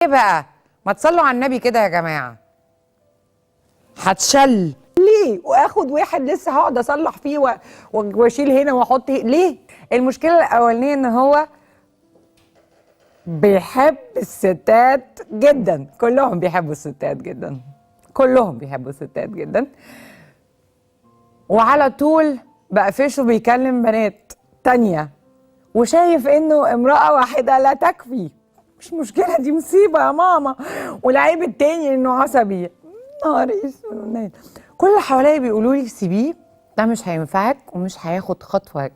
ايه بقى؟ ما تصلوا على النبي كده يا جماعة. هتشل ليه؟ واخد واحد لسه هقعد اصلح فيه واشيل هنا واحط ليه؟ المشكلة الاولانية ان هو بيحب الستات جدا، كلهم بيحبوا الستات جدا، كلهم بيحبوا الستات جدا، وعلى طول بقفشه بيكلم بنات تانية، وشايف انه امرأة واحدة لا تكفي. مش مشكلة، دي مصيبة يا ماما. والعيب التاني انه عصبي. نهار اسود. كل اللي حواليا بيقولوا لي سيبيه، ده مش هينفعك ومش هياخد خطوة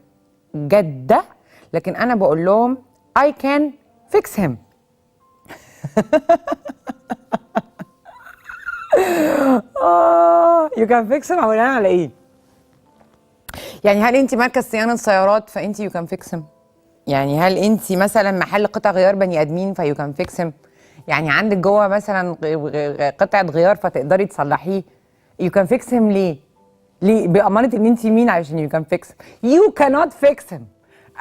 جادة، لكن انا بقول لهم I can fix him. You can fix him. بناء على ايه؟ يعني هل انت مركز صيانة سيارات فانت you can fix him؟ يعني هل انت مثلا محل قطع غيار بني ادمين ف you can fix him؟ يعني عندك جوه مثلا قطعه غيار فتقدري تصلحيه؟ you can fix him ليه؟ ليه؟ بأمارة ان انت مين عشان you can fix him؟ يو كانوت فيكس هيم.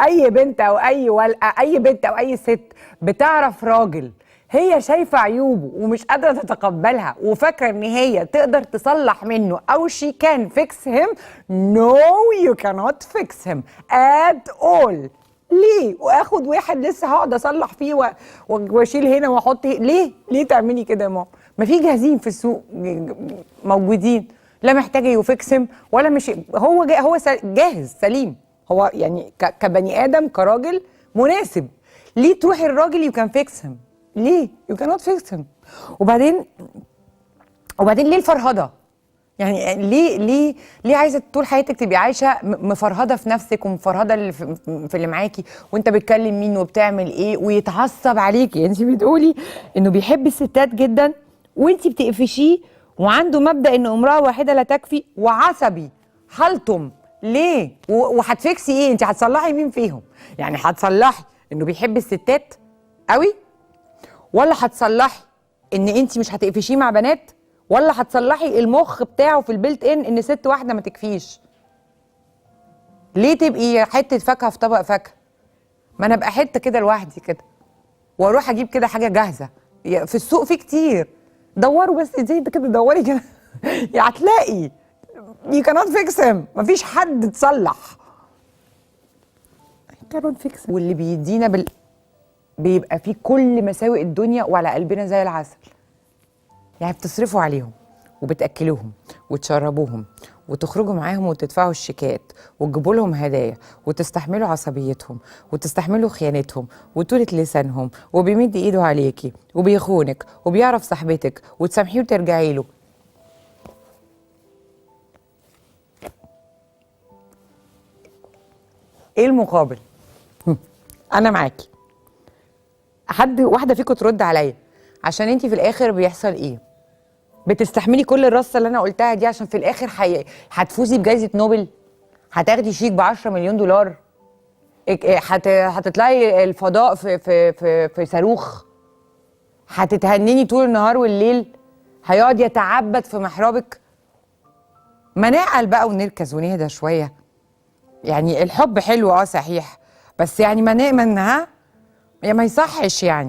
اي بنت او اي اي بنت او اي ست بتعرف راجل هي شايفه عيوبه ومش قادرة تتقبلها وفاكره ان هي تقدر تصلح منه او شي كان فيكس هيم، نو يو كانوت فيكس هيم ات اول. ليه؟ واخد واحد لسه هقعد اصلح فيه واشيل هنا واحط ليه؟ ليه تعملي كده يا ماما؟ ما في جاهزين في السوق موجودين، لا محتاجه you fix him ولا مش هو هو جاهز سليم، هو يعني كبني ادم كراجل مناسب. ليه تروحي الراجل يو كان فيكس هيم؟ ليه؟ يو كانوت فيكس هيم. وبعدين ليه الفرهده؟ يعني ليه ليه ليه عايزه طول حياتك تبقي عايشه مفرهده في نفسك ومفرهده اللي في اللي معاكي، وانت بتكلم مين وبتعمل ايه ويتعصب عليكي؟ انت بتقولي انه بيحب الستات جدا وانت بتقفشيه، وعنده مبدا ان امراة واحدة لا تكفي، وعصبي حلتم. ليه؟ وهت fix ي ايه؟ انت هتصلحي مين فيهم؟ يعني هتصلحي انه بيحب الستات قوي، ولا هتصلحي ان انت مش هتقفشيه مع بنات، ولا هتصلحي المخ بتاعه في ال built in ان ست واحدة ما تكفيش؟ ليه تبقي حتة فاكهة في طبق فاكهة؟ ما انا ابقى حتة كده لوحدي كده، واروح اجيب كده حاجة جاهزة في السوق، في كتير. دوروا بس زي كده، دوري كده هتلاقي. You cannot fix him. مفيش حد اتصلح. You cannot fix him. واللي بيدينا بيبقى فيه كل مساوئ الدنيا وعلى قلبنا زي العسل. يعني بتصرفوا عليهم وبتأكلوهم وتشربوهم وتخرجوا معاهم وتدفعوا الشيكات وتجيبوا لهم هدايا وتستحملوا عصبيتهم وتستحملوا خيانتهم وطولة لسانهم، وبيمد ايده عليكي وبيخونك وبيعرف صاحبتك وتسامحيه وترجعي له. ايه المقابل؟ انا معاكي. حد واحدة فيكم ترد عليا، عشان انتي في الاخر بيحصل ايه؟ بتستحملي كل الرصه اللي انا قلتها دي عشان في الاخر هتفوزي بجائزة نوبل، هتاخدي شيك ب 10 مليون دولار، هتطلعي الفضاء في في في في صاروخ، هتتهنني طول النهار والليل، هيقعد يتعبد في محرابك. ما نعقل بقى ونركز ونهدى شوية. يعني الحب حلو صحيح، بس يعني ما نأمن ها، ما يصحش يعني.